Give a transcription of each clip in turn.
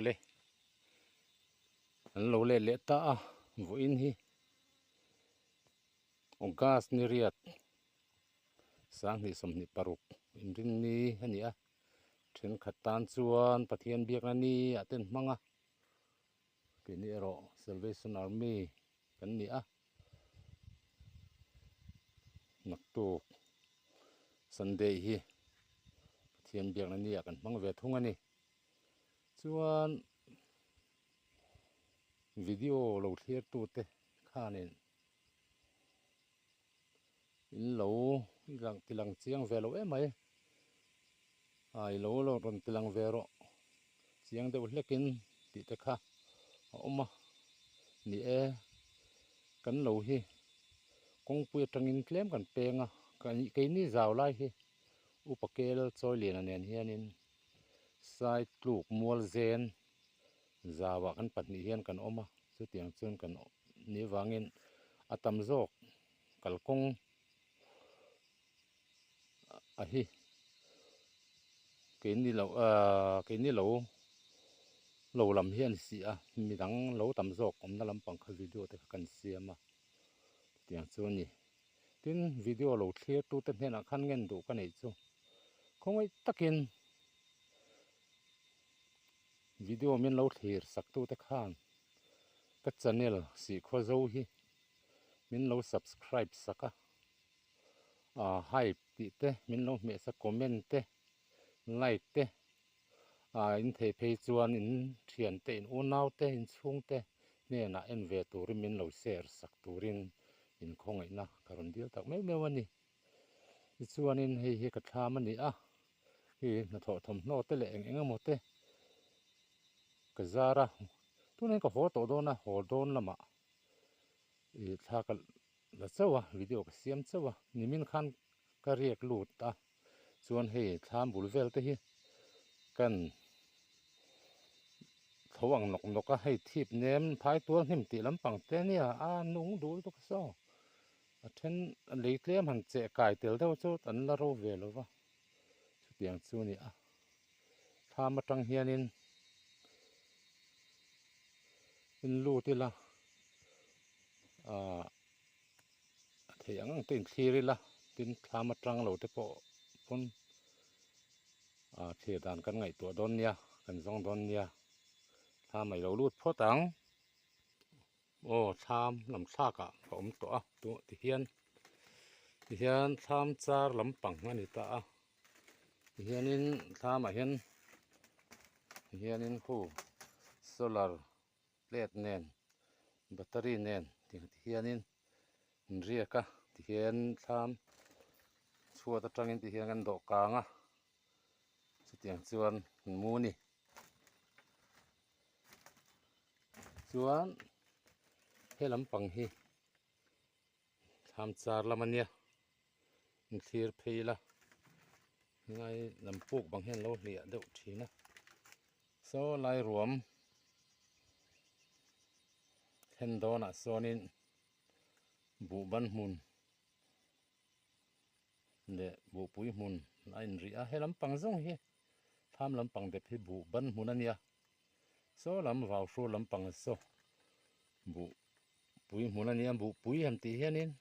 Awle an lo let leh ta a vawiin hi August ni riat 2026 inrinni a ni a thenkhat tan chuan Pathian biakna ni ah te an hmang a keini erawh Salvation Army kan ni a naktuk Sunday hi Pathian biakna ni ah kan hmang ve thung a ni chuan video lo thlir tu te khanin in lo lang ti lang chiang ve lo em mai a i lo rawn ti lang ve rawh chiang deuh hlekin tih te kha a awm a ni e kan lo hi kawngpui atangin tlem kan peng a keini zau lai hi upa kel chawi liana nen hianin sai tluk mual zen zauah kan pahnih hian kan awm a chutiang chuan kan nih avangin a tam zawk kalkawng a hi keini lo ahh keini lo lo lam hi a ni si a midang lo tam zawk awmna lampang kha video te kha kan siam a chutiang chu a ni tin video lo thlir tu te hnenah khan ngen duh ka neih chu khawngaih takin video min lo thlir sak tu te khan ka channel Sihkhua Zo hi min lo subscribe sak a ah hype tih te min lo hmeh sak comment te like te ah in theih phei chuan in thian te in unau te in chhung te hnenah en ve turin min lo share sak turin in khawngaihna ka rawn dil tak meuh meuh a ni tichuanin hei hi ka thlam a ni a hei hnathawh thawmhnaw te leh eng eng emaw te ka zar a tunah hian ka haw tawh dawn a haw dawn lamah ih thla ka la chauh a video ka siam chauh a nimin khan ka riak lut a chuan hei thlam bul vel te hi kan tho ang nawk nawk a hei thip nem phai tual hnim tih lampang te ania a nung duh lutuk a saw a then lei tlem han cheh kai tel deuh chu an la ro ve lo va chutiang chu a ni a thlam atang hianin in lut ila ahh a theih ang ang te in thlir ila tin thlam atang lo te pawh pawn ahh thlir dan kan ngaihtuah dawn nia kan zawng dawn nia thlam a ilo lut phawt ang aw thlam lam thlak ah ka awm tawh a tihian tihian thlam char lampang a ni ta a tihianin thlam ah hian tihianin khu solar plate nen battery nen tiang ti hianin an riak a tihian thlam chhuat atangin tihian kan dawh kang a chutiang chuan an mu a ni chuan he lampang hi thlam char lam a nia in thlir phei ila ngai lam puk bang hian lo hliah deuh thin a saw lai ruam thlen dawnah sawnin buh ban hmun leh buhpui hmun a inrih a he lampang zawng hi thlam lampang dep hi buh ban hmun a nia saw lam vau hru lampang saw buh pui hmun a nia buhpui han tih hianin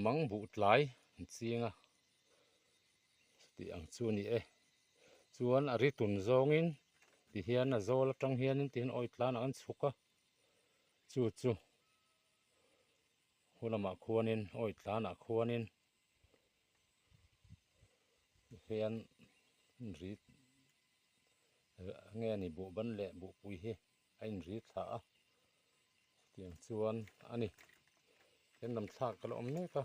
mang buh tlai an ching a tih ang chu a ni e chuan a ri tun zawngin tihian a zawl atang hianin tihian awih tlanah an chhuk a chu chu hu lamah khuanin awih tlanah khuanin hian ri nge a ni buh ban leh buhpui hi a inri thla a chutiang chuan a ni he lam thlak ka la awm mek a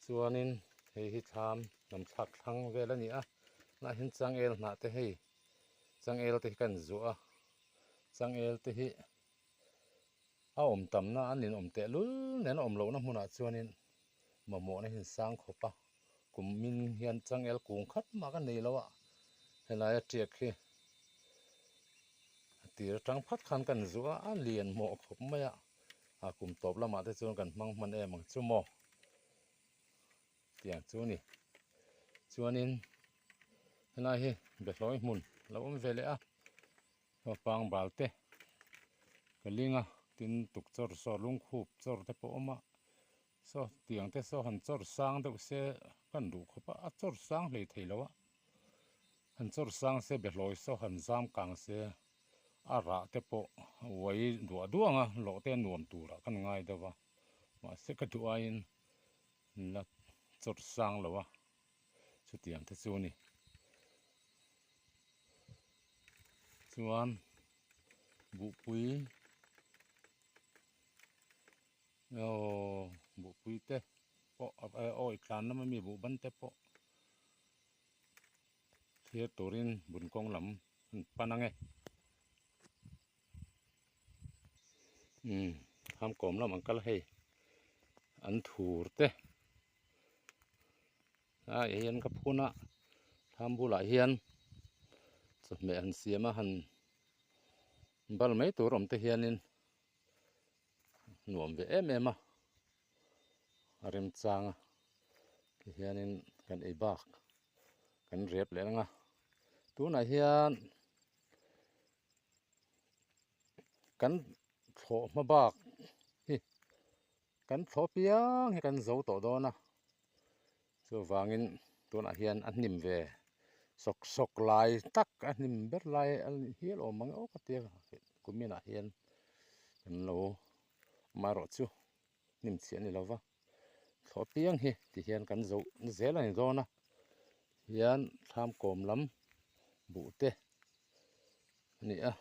chuanin hei hi thlam lam thlak thlang vel a ni a tunah hian changel hnah te hei changel te hi ka inzuah a changel te hi a awm tamna an inawm teh lul nen a awm lohna hmunah chuanin mamawhna hi an sang khawp a kum min hian changel kung khat mah ka nei lo a helai a tiak hi a tir atang phat khan kan zuah a a lian hmawh khawp mai a a kum tawp lamah te chuan kan hmang hman em ang chu maw tiang chu a ni chuanin helai hi behlawi hmun a lo awm ve leh a. Aw pangbal te ka ling a tin tukchawr saw lungkhup chawr te pawh a awm a saw tiang te saw han chawr sang deuh se kan duh khawp a a chawr sang hlei thei lo a han chawr sang se behlawi saw han zam kang se a rah te pawh uai duah duah ang a lawh te a nuam turah kan ngai deuh a mahse ka duh aiin la chawr sang lo a chutiang te chu a ni. Chuan buhpui aw buhpui te pawh awi tlan lam ami buh ban te pawh thlir turin bun kawng lam an pan ang e. Umm hamkawm lam ang kal hei an thur te. A hian ka phun a thlam bulah hian chawhmeh han siam a han bal mai tur awm te hianin nuam ve em em a a remchang a tihianin kan ei bak kan rep leh ang a tunah hian kan thlawh hma bak hi. Kan thlawh piang hi kan zo tawh dawn a, chuvangin tunah hian a hnim ve sawk sawk lai tak a hnim ber lai a ni hial awm ang aw ka tia kuminah hian kan lo amaherawh chu hnim chhiah a ni lo va, thlawh piang hi ti hian kan zo zel a ni dawn a, hian thlam kawm lam buh te a ni a,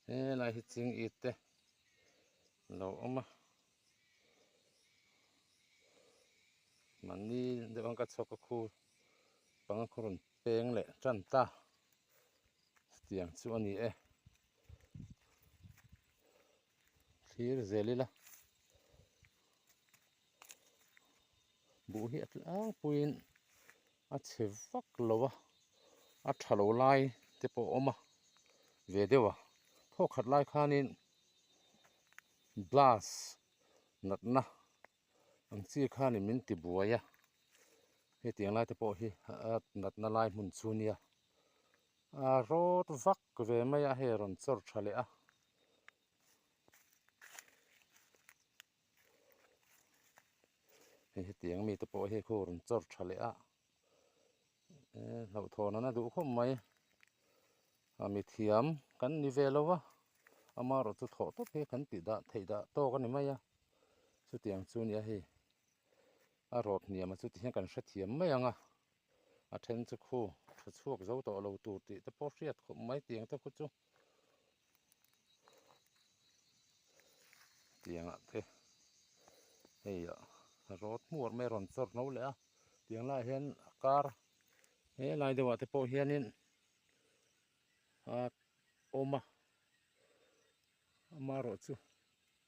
helai hi ching it te. Lo awm a mahni deuh ang ka chhuak a khu panga khu rawn peng leh tan ta chutiang chu a ni e thlir zel ila buh hi a tlangpuiin a chhe vak lo a a tha lo lai te pawh a awm a ve deuh a thawkhat lai khanin. Glass natna ang chi khanin min ti buai a hetiang lai te pawh hi a natna lai hmun chu nia a rawt vak ve mai a hei a rawn chawr tha leh a. Hei hetiang mi te pawh hi khu rawn chawr tha leh a hlauhthawn an a duh khawp mai a mithiam kan ni ve lo va amaherawh chu thawh tawp hi kan tih dah theih dah tawk a ni mai a chutiang chu nia hei a rawt hniam a chuti hian kan hrethiam mai ang a a then chu khu tha chhuak zo tawh lo tur tih te pawh hriat khawp mai tiang te khu chu tiangah te hei a rawt hmuar mai a rawn chawr no leh a tiang laiah hian a kar helai deuhah te pawh hianin a awm a amaherawh chu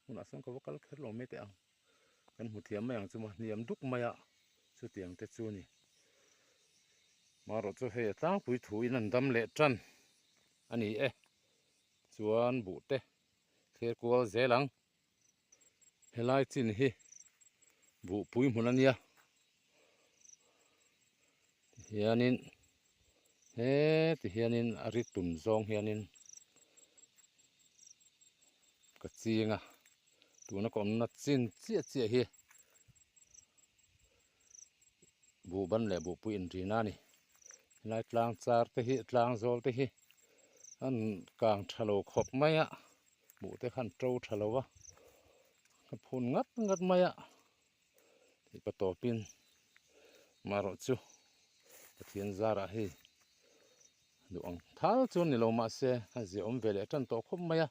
hmunah sawn ka va kal kher lo mai teh ang kan hmu thiam mai ang chu maw hniam duk mai a chutiang te chu a ni amaherawh chu hei a tlangpui thuin an dam leh tan a ni e chuan buh te thlir kual zel ang helai chin hi buhpui hmun a nia tihianin heti hianin a ri tum zawng hianin ka ching a tuna ka awmna chin chiah chiah hi buhban leh buhpui inrina a ni helai tlang char te hi tlang zawl te hi an kang tha lo khawp mai a buh te khan to tha lo a ka phun ngat ngat mai a tih pa tawpin marawh chu Pathian zarah hei duh ang thal chu ni lo mahse a ziahawm ve leh tan tawh khawp mai a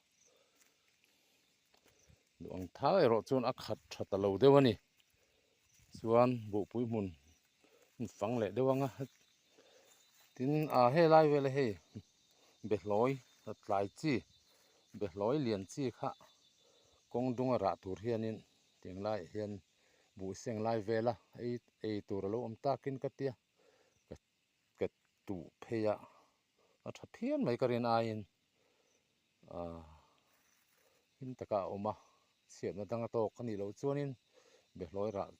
duh ang thal erawh chuan a khat tha ta lo deuh a ni chuan buhpui hmun fang leh deuh ang a tin ah helai vel hei behlawi tlai chi behlawi lian chi kha kawng dunga rah tur hianin tiang laiah hian buh seng lai vela ei ei tur a lo awm takin ka tia ka ka tuh phei a a tha phian mai ka rin aiin ah hlim taka a awm a chhiatna dang a tawk a nih loh chuanin behlawi rah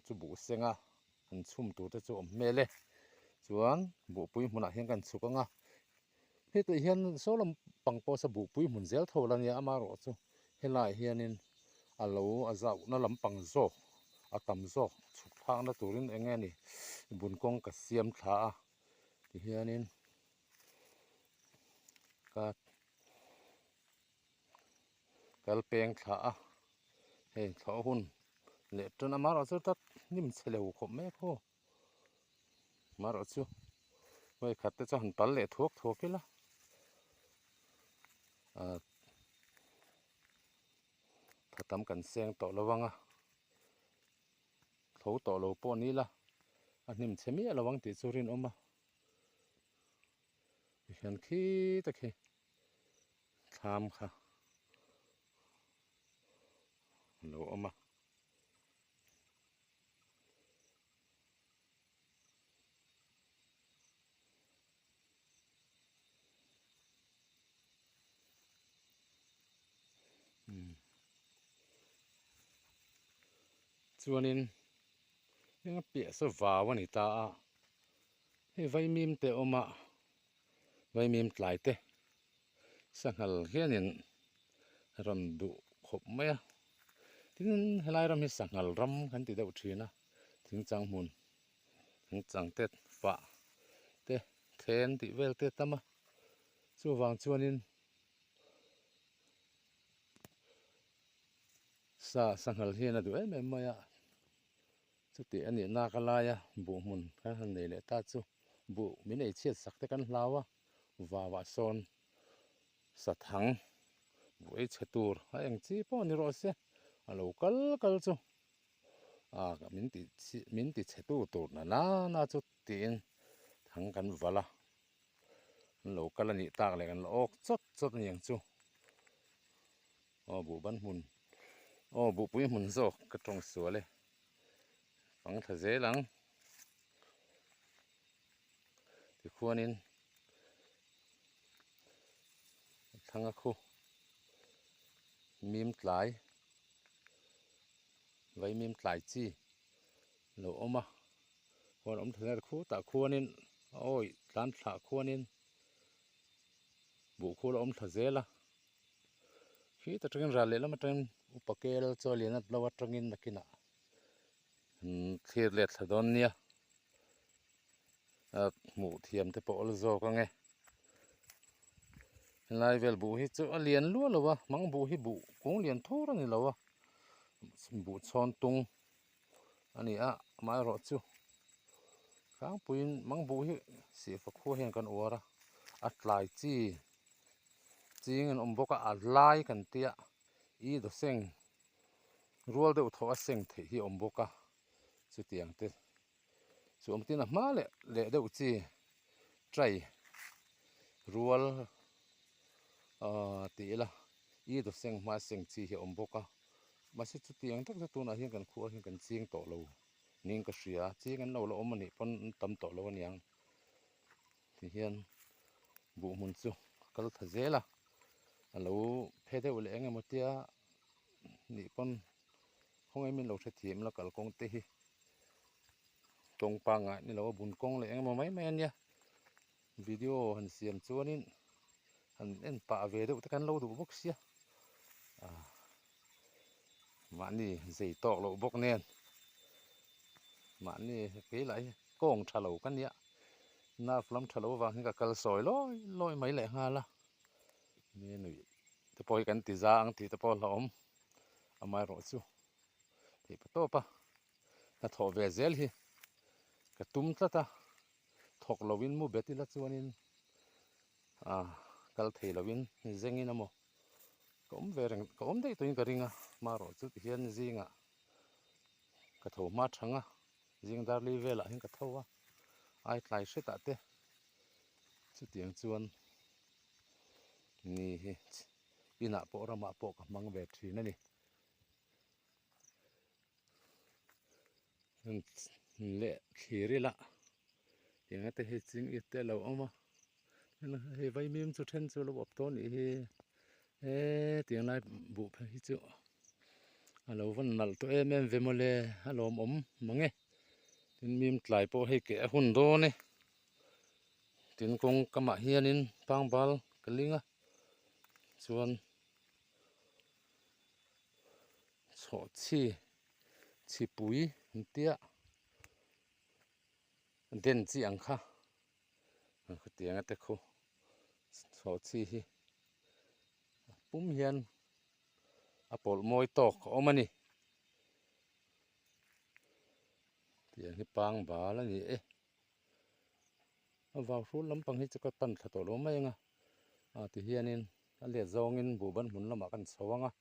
chu buh seng a han chhum tur te chu a awm hmel e chuan buhpui hmunah hian kan chhuk ang a. Hetah hian saw lam pang pawh sa buhpui hmun zel tho la nia amaherawh chu helaiah hianin a lo a zauhna lampang zawk a tam zawk chhuk thlakna turin eng nge ni bun kawng ka siam thla a tihianin ka kal peng thla a hei thlawh hun leh tan amaherawh chu tat hnim chhe lo khawp mai a khaw. Marawh chu vawi khat te chu han pal leh thuak thuak ila ah tha tam kan seng tawh lo ang a tho tawh lo pawh ni ila a hnim chhe miah lo ang tih chu rinawm a tihian khi te khi thlam kha a lo awm a. Chuanin eng a piah saw vau a ni ta a hei vaimim te a awm a vaimim tlai te sanghal hianin rawn duh khawp mai a tin helai ram hi sanghal ram kan ti deuh thin a thingchang hmun thingchang te fah te then tih vel te a tam a chuvang chuanin sa sanghal hian a duh em em mai a chutih a nih nak a laia buh hmun kan han nei leh ta chu buh min ei chhiat sak te kan hlau a vauah sawn sathang buh ei chhe tur a eng chi pawh ni rawh se a lo kal kal chu ah min ti min ti chhe tu tur na nana chu tiin thang kan valh a an lo kal a nih tak leh kan la awk chawt chawt a ni ang chu aw buh ban hmun aw buhpui hmun zawk ka tawng sual e fang thla zel ang tikhuanin thlang a khu mim tlai vai mim tlai chi lo awm a huan awm thla zel khutah khuanin awi tlan thlah khuanin buh khu la awm thla zel a khi ta tangin ral lehlam atangin upa kel chaw lian a lo atangin nakinah thlir let thla dawn nia a hmuh thiam te pawh awl zawk ang e helai vel buh hi chu a lian luah lo a mang buh hi buh kung lian thur a ni lo a buh chhawn tung a ni a amaherawh chu tlangpuiin mang buh hi sihfa khua hian kan uar a a tlai chi ching an awm bawk a a lai kan tia i dawseng rual deuh thaw a seng theih hi a awm bawk a chutiang te chu awm tin a hma leh leh deuh chi tray rual ahh tih ila i dawseng hma seng chi hi a awm bawk a mahse chutiang tak chu tunah hian kan khuaah hian kan ching tawh lo niin ka hria ching an lo la awm anih pawn an tam tawh lo aniang tihian buh hmun chu a kal tha zel a a lo phe deuh leh eng emaw tia nih pawn khawngaih min lo hrethiam la kalkawng te hi tawng pangngai ni lo a bun kawng leh eng emaw mai mai ania video han siam chuanin han en pah ve deuh te kan lo duh bawk sia ah mahni zei tawk loh bawk nen mahni keilah hi kawng tha lo ka nia nerve lam tha lo avang hian ka kal sawi lawi lawi mai leh nghal a mi nuih te pawh hi kan ti za ang tih te pawh a hlauhawm amaherawh chu theih pa tawp a hnathawh ve zel hi ka tum tlat a thawk lovin mu bet ila chuanin ah kal thei lovin zengin emaw ka awm ve reng ka awm daih tawhin ka ring a marawh chu tihian zingah ka tho hma thang a zing darli velah hian ka tho a ai tlai hretah te chutiang chuan ni hi inah pawh ramah pawh ka hmang ve thin a ni. Leh thlir ila eng te hi ching it te a lo awm a hei vaimim chu then chu a lo awp tawh a nih hi he tiang lai buh phei hi chu a lo va nalh tawh em em ve mawle a lawmawm mang e tin mim tlai pawh hei keh a hun dawn e. Tin kawng kamah hianin pangbal ka ling a chuan chhawhchhi chhipui an tia den chi ang kha khutianga te khu chhawhchhi hi a pum hian a pawlh mawi tawk a awm a ni. Tiang hi pangbal a ni e. A vau hrul lampang hi chu ka pan thla tawh lo mai ang a, ah ti hianin a let zawngin buhban hmun lamah kan chho ang a,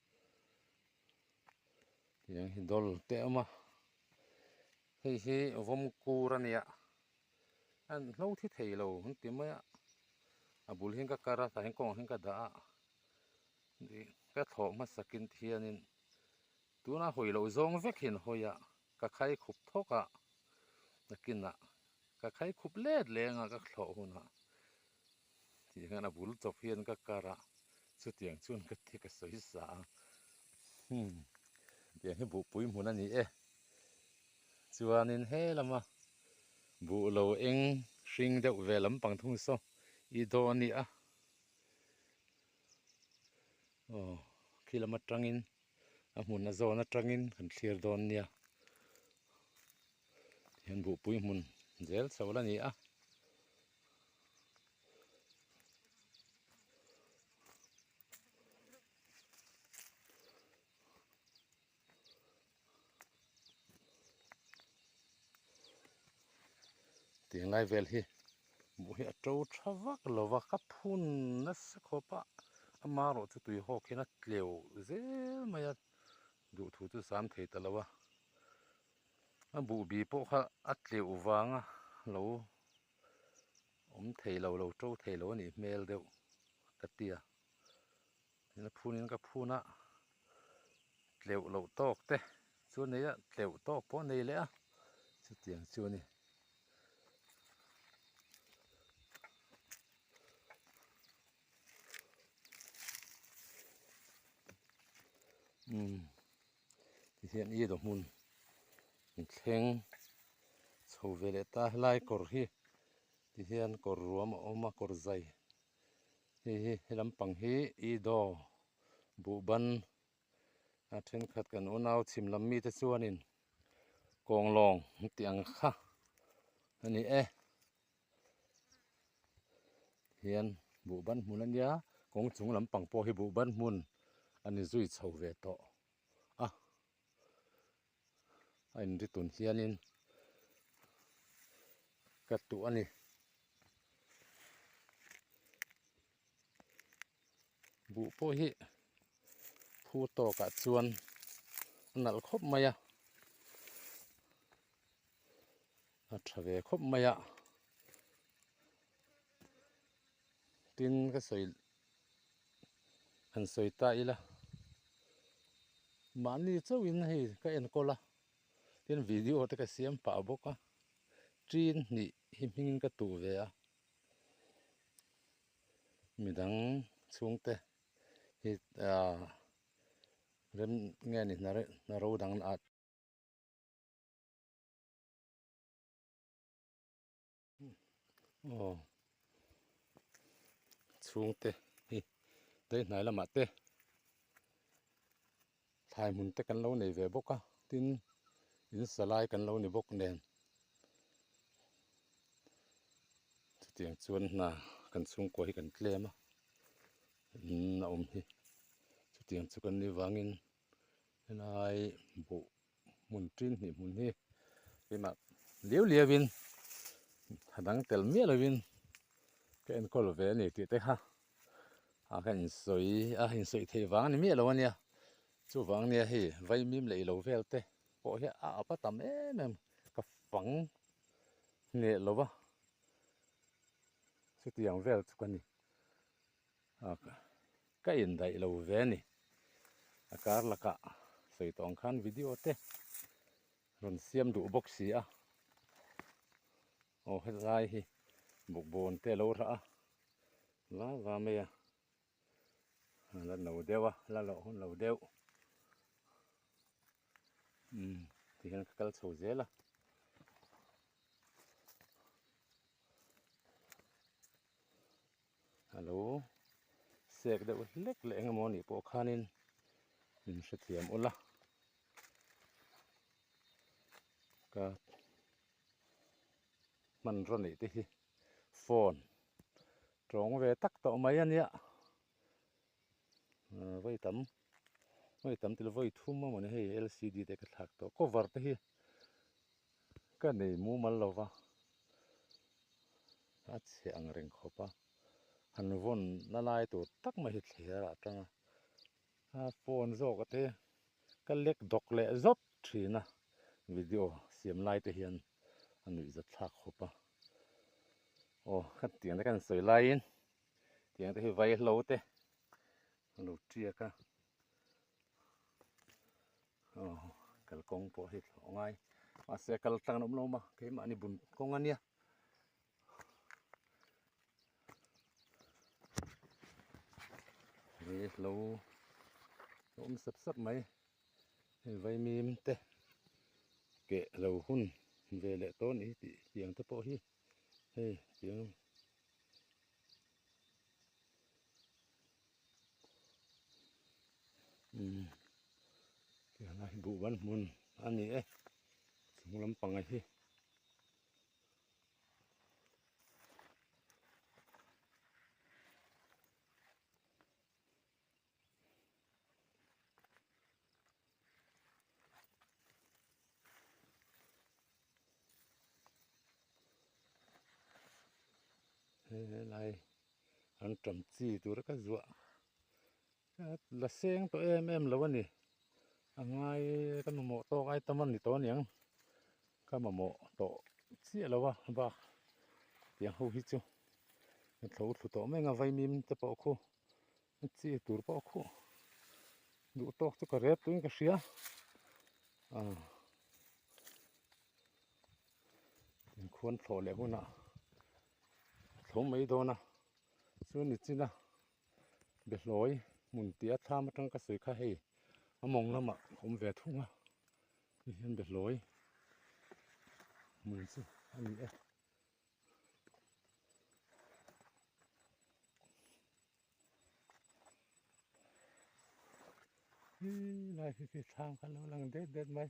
tiang hi dawl te a awm a, hei hi vawm kur a nia, a hlo thi thei lo an ti mai a, a bul hian ka kar a tah hian kawngah hian ka dah a, ka thlawh hmasakin ti hianin tuna hawi loh zawng vek hi an hawi a. Ka khai khup thawk a, nakinah ka khai khup let leng a ka thlawh hunah tih hian a bul chawp hian ka kar a, chutiang chuan ka thi ka sawi sa a, hmm tiang hi buhpui hmun a ni e. Chuanin he lama buh lo eng hring deuh ve lampang thung saw i daw a ni a, aw khi lam atangin a hmun a zawn atangin kan thlir dawn nia hian buhpui hmun zel chho la ni a. Tiang lai vel hi buh hi a to tha vak lo va ka phun nasa khawp a amarawh chu tui hawk hian a tleu zel mai a duhthu chu zam thei ta lo a a buh bi pawh kha a tleu vang a lo awm thei lo lo to thei lo a nih hmel deuh ka ti a. Tin a phunin ka phun a, tleuh loh tawk te chu a nei a, tleuh tawk pawh a nei leh a, chutiang chu a ni. Umm tihian i dawh hmun inthleng chho ve leh ta helai kawr hi tihian kawr ruam a awm a kawr zai. Hei hi he lampang hi Ido buhban a thenkhat kan unau chhim lam mite chuanin kawnglawng an tih ang kha a ni e. Hian buhban hmun a nia kawng chung lampang pawh hi buhban hmun a ni zui chho ve tawh a a inri tun hianin ka tuh a ni. Buh pawh hi phu tawkah chuan a nalh khawp mai a, a tha ve khawp mai a, tin ka sawi han sawi ta ila mahni chauhin hei ka enkawl a tin video te ka siam pah bawk a tin hnih hi hmingin ka tuh ve a midang chhungte hi ah rem nge ni hna ro dang ah. Aw chhungte hi daih hnai lamah te thlai hmun te kan lo nei ve bawk a tin in sa lai kan lo ni bawk nen chutiang chuan hna kan chhungkua hi kan tlem a in a awm hi chutiang chu kan nih vangin helai buh hmun tin hnih hmun hi keimah liau liau in a dang tel miah lo in ka enkawl ve a ni tih te kha a ka insawi a insawi theih vang a ni miah lo a nia chuvang nia hei vaimim leh ilo vel te pawh hi a up a tam em em ka fang hneh lo va chutiang vel chu ka ni. Ka indaih lo ve a ni. A kar lakah sawi tawh ang khan video te rawn siam duh bawk si a. Aw helai hi bawkbawn te a lo rah a, va va mai a, a la no deuh a, la loh hun lo deuh. Umm tihian ka kal chho zel a. A lo sek deuh hlek leh eng emaw nih pawh khanin min hrethiam ula ka hmanraw neih te hi phone tawng ve tak tawh mai a nia vawi tam vawi tam tilo vawi thum a mawni hei lcd te ka thlak tawh cover te hi ka nei mumal lo va a chhe ang reng khawp a han vawn na lai tur tak mai hi thler ah atanga a phone zawk te ka lek dawk leh zawp thin a video siam lai te hian a nuih zat thlak khawp a aw ka tiang te kan sawi laiin tiang te hi vaihlo te a lo tiak a aw kalkawng pawh hi thlawh ngai mahse kal tlang an awm lo ma keimahni bun kawng a nia. Vaihlo a awm sap sap mai hei vaimim te keh lo hun ve leh tawh a ni tih tiang te pawh hi hei tiang umm tiang a hi buh ban hmun a ni e chung lampang a hi. Helai an tam chi tura ka zuah la seng tawh em em lo a ni a ngai ka mamawh tawk ai tam a ni tawh aniang ka mamawh tawh chiah lo a bak tiang ho hi chu a tho thlu tawh mai ang a vaimim te pawh khu a chi tur pawh khu duh tawk chu ka rep tuin ka hria ah inkhuan thlawh leh hunah a tho mai dawn a chuan nichin a Behlawi hmun tia thlam atang ka sawi kha hei a mawng lamah a awm ve thung a hei hian behlawi hmun chu a ni e. Helai hi khi thlam kha lo lang det det mai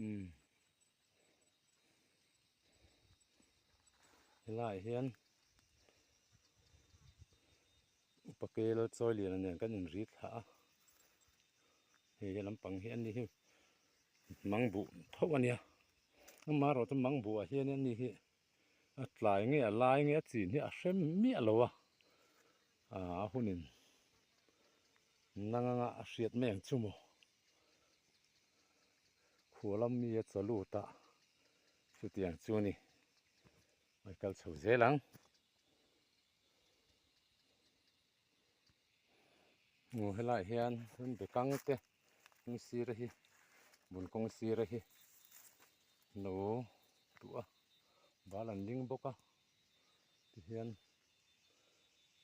umm helaiah hian upa kel chawi lian nen kan inri thla a hei he lampang hi ani hi mang buh tho a nia amaherawh chu mang buh ah hian ani hi a tlai nge a lai nge a chin hi a hrem miah lo a ah a hunin nang anga a hriat mai ang chu maw. Khua lam mi a chaw lut a chutiang chu a ni a kal chho zel ang aw helaiah hian chuan bekang te kawng sir hi bun kawng sir hi lo tuah a bal an ling bawk a tihian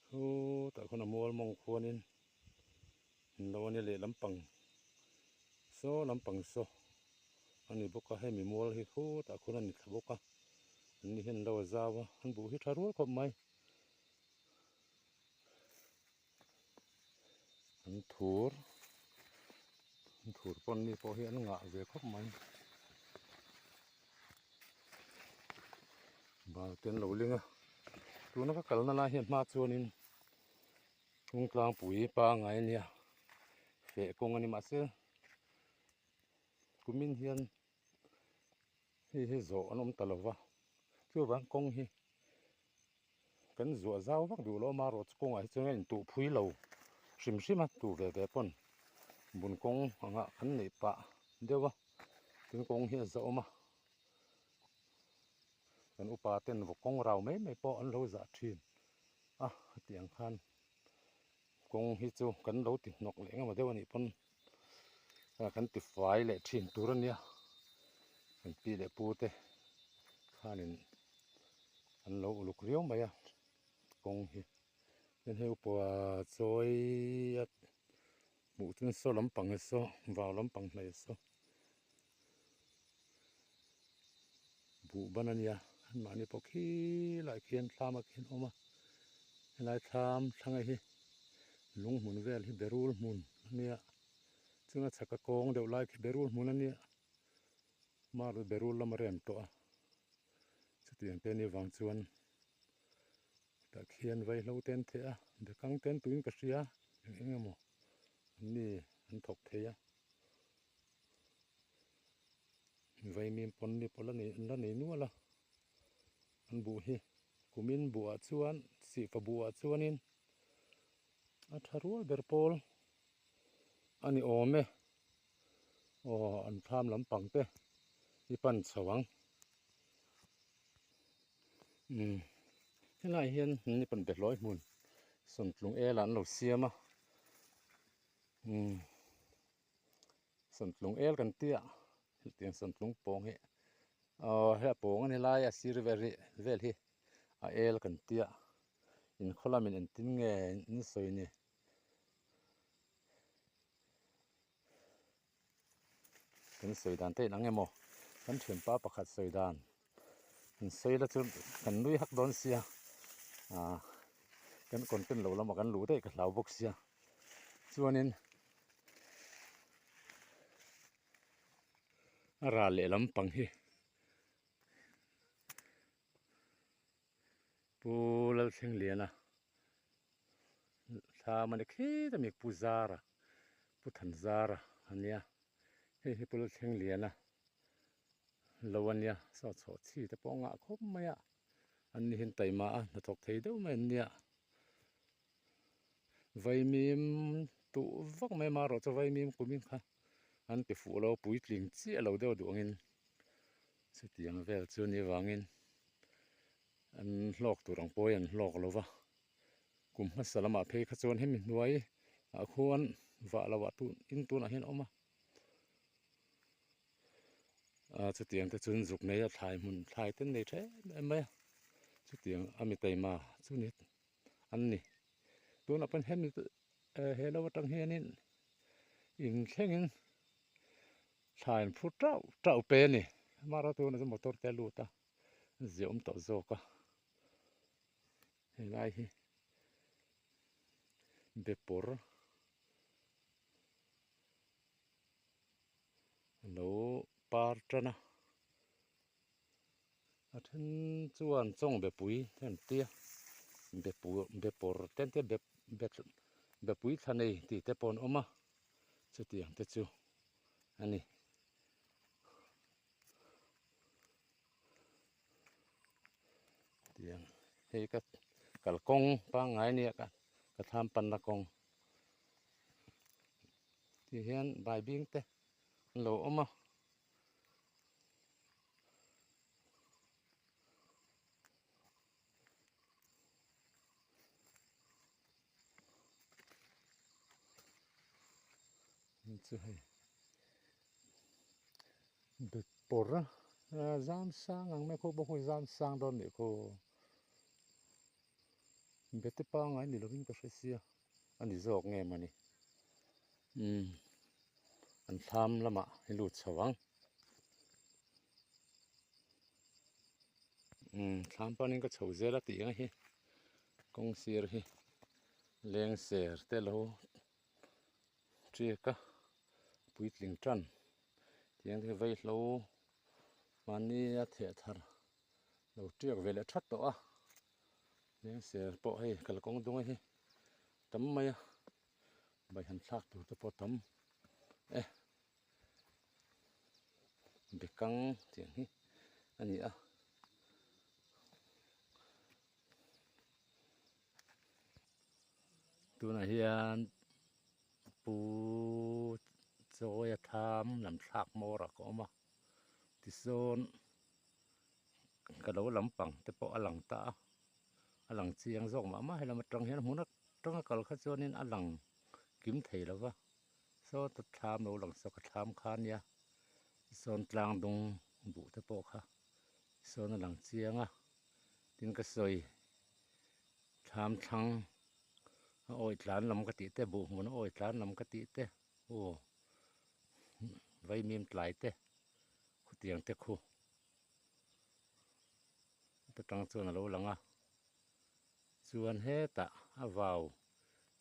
chutah khawn a mual mawng khuanin an lo a nia leh lampang saw lampang saw a ni bawk a hemi mual hi khutah khuan a ni thla bawk a an ni hian an lo a zau a an buh hi tha rual khawp mai an thur an thur pawn mi pawh hi an ngah ve khawp mai bal te an lo ling a tuna ka kalna lai hian hma chuanin kawng tlangpui pangngai a nia feh kawng a ni mahse kumin hian hei hi zawh an awm ta lo va chuvang kawng hi kan zuah zau vak duh loh amaherawh chu kawngah hi chuan a intuh phui lo hrim hrim a tu ve ve pawn bun kawng angah kan neih pah deuh a tin kawng hi a zahawm a kan upa ten vawk kawng rau mai mai pawh an lo zah thin a hetiang khan kawng hi chu kan lo ti hnawk leh engemaw deuh a nih pawn kan ti fai leh thin tur a nia kan pi leh pu te khanin an lo uluk riau mai a kawng hi chuan hei upa chawi a hmuh chuan saw lampang hi saw vau lampang hnaih saw buh ban a nia. Anmahni pawh khilaiah khian thlam ah khian a awm a, helai thlam thlanga hi lung hmun vel hi berul hmun a nia, chunga chhaka kawng deuh lai khi berul hmun a nia, mar berul lam a rem tawh a, chutiang te ni vang chuan tah khian vaihlo te an theh a, bekang te an tuin ka hria eng eng emaw an ni an thawk thei a. Vaimim pawn ni pawh la nei an la nei nual a, an buh hi kumin buhah chuan sihfa buhah chuanin a tha rual ber pawl a ni awm e, aw an thlam lampang te hi pan chho ang umm helaiah hian ni pawn behlawi hmun sawntlung elah an lo siam a umm. Sawntlung el kan tia hetiang sawntlung pawng hi aw hei a pawng a ni lai a sir vel hi vel hi a el kan tia inkhaw lamin engtin nge in sawi ni kan sawi dan te inang emaw kan thianpa pakhat sawi dan an sawi la chu kan nui hak dawn sia ah kan content lo lamah kan luh daih ka hlau bawk sia chuanin a ral leh lampang hi Pu Lalthlengliana thlam a ni khit a mi Pu Zara Pu Thanzara a nia hei hi Pu Lalthlengliana lo a nia saw chhoh chhi te pawh a ngah khawp mai a an ni hian taima a hnathawk thei deuh mai an nia. Vaimim tuh vak mai marawh chu vaimim kumin kha an ti fuh lo puitling chiah lo deuh duh angin chutiang vel chu ni vangin an hlawk tur ang pawhin an hlawk lo va kum hmasa lamah phei kha chuan hemi hnuai ah khuan vah loh ah tun in tunah hian a awm a ah chutiang te chuan zuk nei a thlai hmun thlai te an nei tha em em mai a chutiang a mi taima chu ni. an ni tunah pawn hemi he lo atang hianin inthlengin thla in phur tauh tauh pe a ni amaherawhchu tunah chuan motor te a lut a ziah awm tawh zawk a helai hi bepawr alo par tan a. A then chuan chawng bepui te an tia bepawr te an tia bepui thla nei tih te pawh an awm a chutiang te chu a ni. Tiang hei ka kalkawng pangngai a nia ka thlam panna kawng tih hian baibing te an lo awm a. Chu hei be pawr a zam sang ang mai khaw pawh khaw zam sang dawn nih khaw be te pangngai ni lovin ka hre sia a ni zawk nge mawni umm an thlam lamah i lut chho ang umm thlam panin ka chho zel a tih ang hi kawng sir hi leng ser te lo tiak a puitling tan tiang te hi vaihlo mahni a theh thar lo tiak ve leh that tawh a leng ser pawh hei kalkawng dung a hi tam mai a baihan thlak tur te pawh tam e bekang tiang hi a ni a. Tunah hian pu chawia thlam lam thlak hmawr ah ka awm a tisawn ka lo lampang te pawh a lang ta a a lang chiang zawk mah mah helam atang hian hmun atanga kal kha chuanin a lang kim thei lo va saw ta thlam lo lang saw ka thlam kha ania sawn tlang dung buh te pawh kha sawn a lang chiang a tin ka sawi thlam thlang a awi tlan lam ka tih te buh hmun a awi tlan lam ka tih te aw vaimim tlai te khutiang te khu. Ta tang chuan a lo lang a, chuan hetah a vau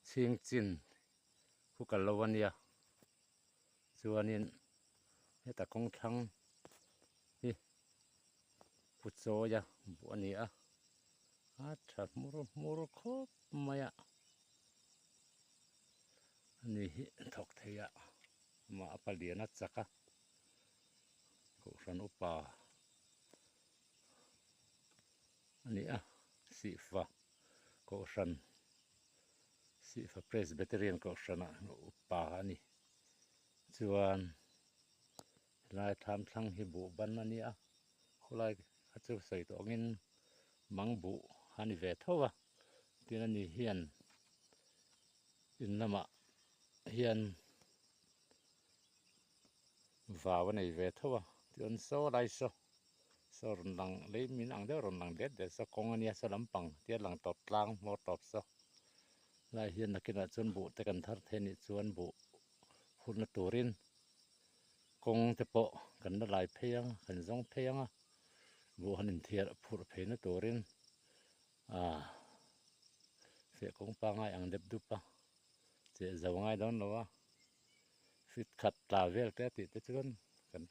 chhing chin khu kal lo a nia, chuanin heta kawng thlang hi pu chawia buh a ni a, a tha hmur hmur khawp mai a, ani hi thawk thei a amah a palian a chak a kohhran upa. A ni a, Sihfa Kohhran, Sihfa Presbyterian Kohhran ah upa a ni. Chuan helai thlam thlang hi buh ban a ni a, khawlai kha chu sawi tawh angin mang buh a ni ve tho a, tin ani hian in lamah hian vau a nei ve tho a, chuan saw lai saw. Saw rawn lang lei min ang deuh rawn lang det det saw kawng ania saw lampang tia lang tawp tlang hmawr tawp saw lai hian nakinah chuan buh te kan thar thei anih chuan buh hunna turin kawng te pawh kan la lai phei ang kan zawng phei ang a buh han inthiar phurh pheina turin ah feh kawng pangai ang dep dup a cheh zo ngai dawn lo a. Fit khat tla vel te a tih te chuan kan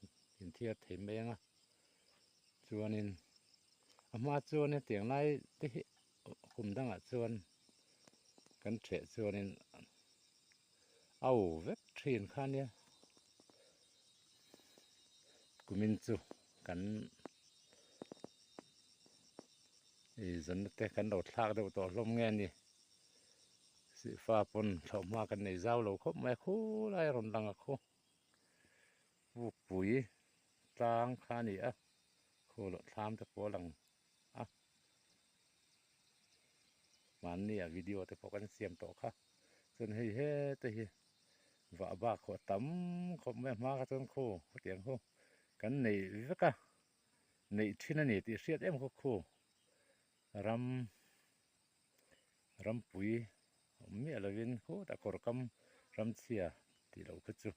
inthiar thei mai ang a chuanin a hma chuan hetiang lai te hi kum dangah chuan kan ṭheh chuanin a u vek ṭhin kha ania kumin chu kan eizawnna te kan lo thlak deuh tawh hlawm nge a ni. Sihfa pawn thlauh hma kan nei zau lo khawp mai a khulai a rawn lang a khu pukpui tlang kha a ni a khu loh thlam te pawh a lang a mahni ah video te pawh kan siam tawh kha chuan hei hete hi vah bak ho a tam khawp mai a hma kha chuan khu khutiang khu kan nei vek a neih thin a ni tih hriat em khaw khu ram. Rampui awm miah lovin khutah kawr kam ramchhia tih loh kha chu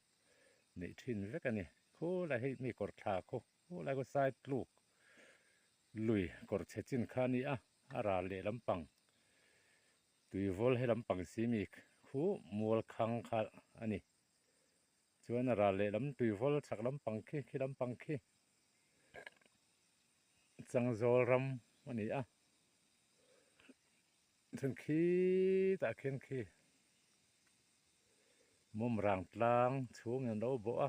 neih thin vek a ni. Khulai hei mi kawr thla khaw khulai khaw sai tluk lui kawr chhe chin kha a ni a, a ral leh lampang tui vawl he lampang si mi khu mual khang kha a ni. Chuan a ral leh lam tui vawl chhak lampang khi khi lampang khi changzawl ram a ni a. Chuan khitah khian khi mawmrang tlang chhung in an lo bawh a,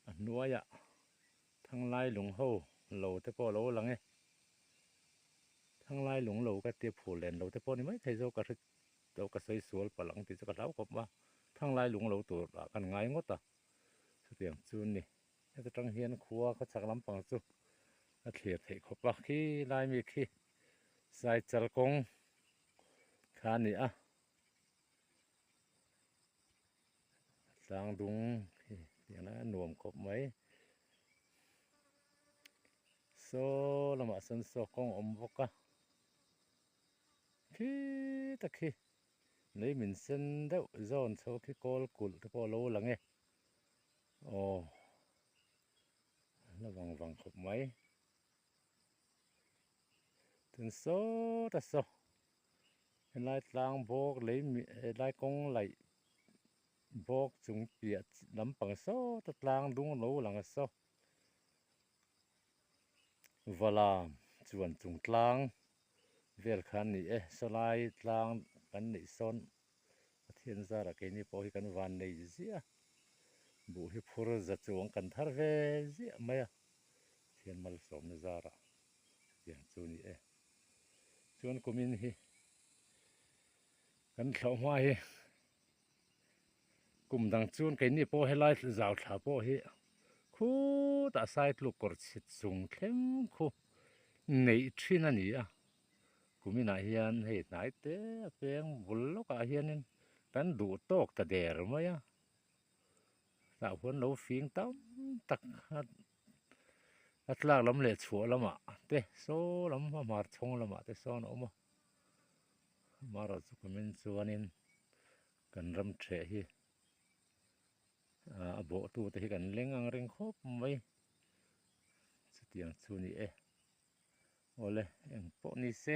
a hnuaiah thanglai lung ho lo te pawh a lo lang e. Thanglai lung lo ka tia phur len lo te pawh a ni maithei zawk ka hre lo ka sawi sual palh ang tih chu ka hlau khawp a, thanglai lung lo tur ah khan ngai ngawt a, chutiang chu a ni. Heta tang hian khua khaw chhak lampang chu a thlir theih khawp a, khi lai mi khi Saichal kawng kha a ni a, tlang dung hi tiang lai a nuam khawp mai. Saw lamah sawn saw kawng a awm bawk a, khita khi lei min sen deuh zawn chho khi kawl kulh te pawh a lo lang e. Aw la vang vang khawp mai tin sawt a saw helai tlang bawk lei helai kawng laih bawk chung piah lampang sawt a tlang dung lo lang a saw vala chuan chung tlang vel kha a ni e sawlai tlang kan neih sawn. Pathian zarah keini pawh hi kan van nei ziah a, buh hi phur za chuang kan thar ve ziah mai a, Pathian malsawmna zarah chutiang chu a ni e. Chuan kumin hi kan thlauh hma hi kum dang chuan keini pawh helai zau thla pawh hi khutah saitluk kawr chhit chung thleng khu neih thin a ni a. Kuminah hian hei hnai te a peng bul lawkah hianin kan duh tawk ta der mai a, tah huan lo fing tam tak a a tlak lam leh chhuah lamah te saw lam a hmar chhawng lamah te sawn a awm a, amaherawhchu kumin chuanin kan ram ṭheh hi a bawhtute hi kan leng ang reng khawp mai chutiang chu a ni e. Awle eng pawh ni se.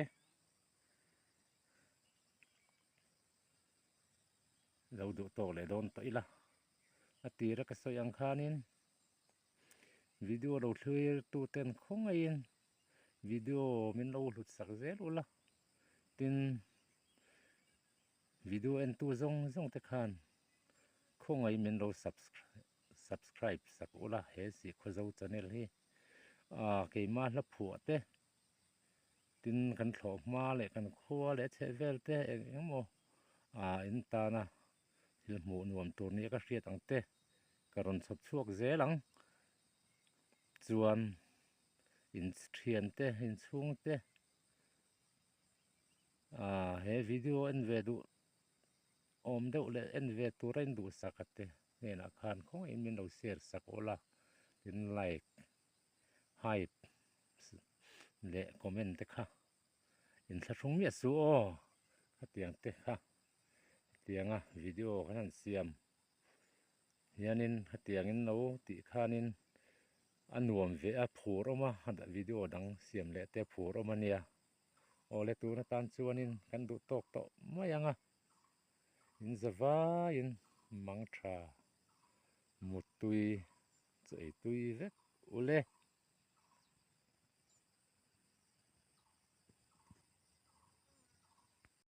Lo duh tawk leh dawn tawh ila. A tira ka sawi ang khanin video lo thlir tu ten khawngaihin video min lo hlut sak zel ula. Tin video en tu zawng zawng te khan khawngaihin min lo subscribe sak ula he Sihkhawzo channel hi. Aaa keimah hla phuah te tin kan thlawh hma leh kan khua leh a chheh vel te eng eng emaw aaa in tana thil hmuh nuam tur nia ka hriat ang te ka rawn chhawp chhuak zel ang chuan in thian te in chhung te aaa he video en ve duh awm deuh leh en ve tura in duhsak a te hnenah khan khawngaihin min lo share sak awl a tin like hype leh comment te kha inthlahrung miah suh aw khatiang te kha hetianga video kan han siam hianin hetiangin lo tih khanin a nuam ve a phur awm a video dang siam leh te a phur awm a nia awle tun atan chuanin kan duh tawk tawh mai ang a in za vaiin mang tha muttui chu ei tui vek ule.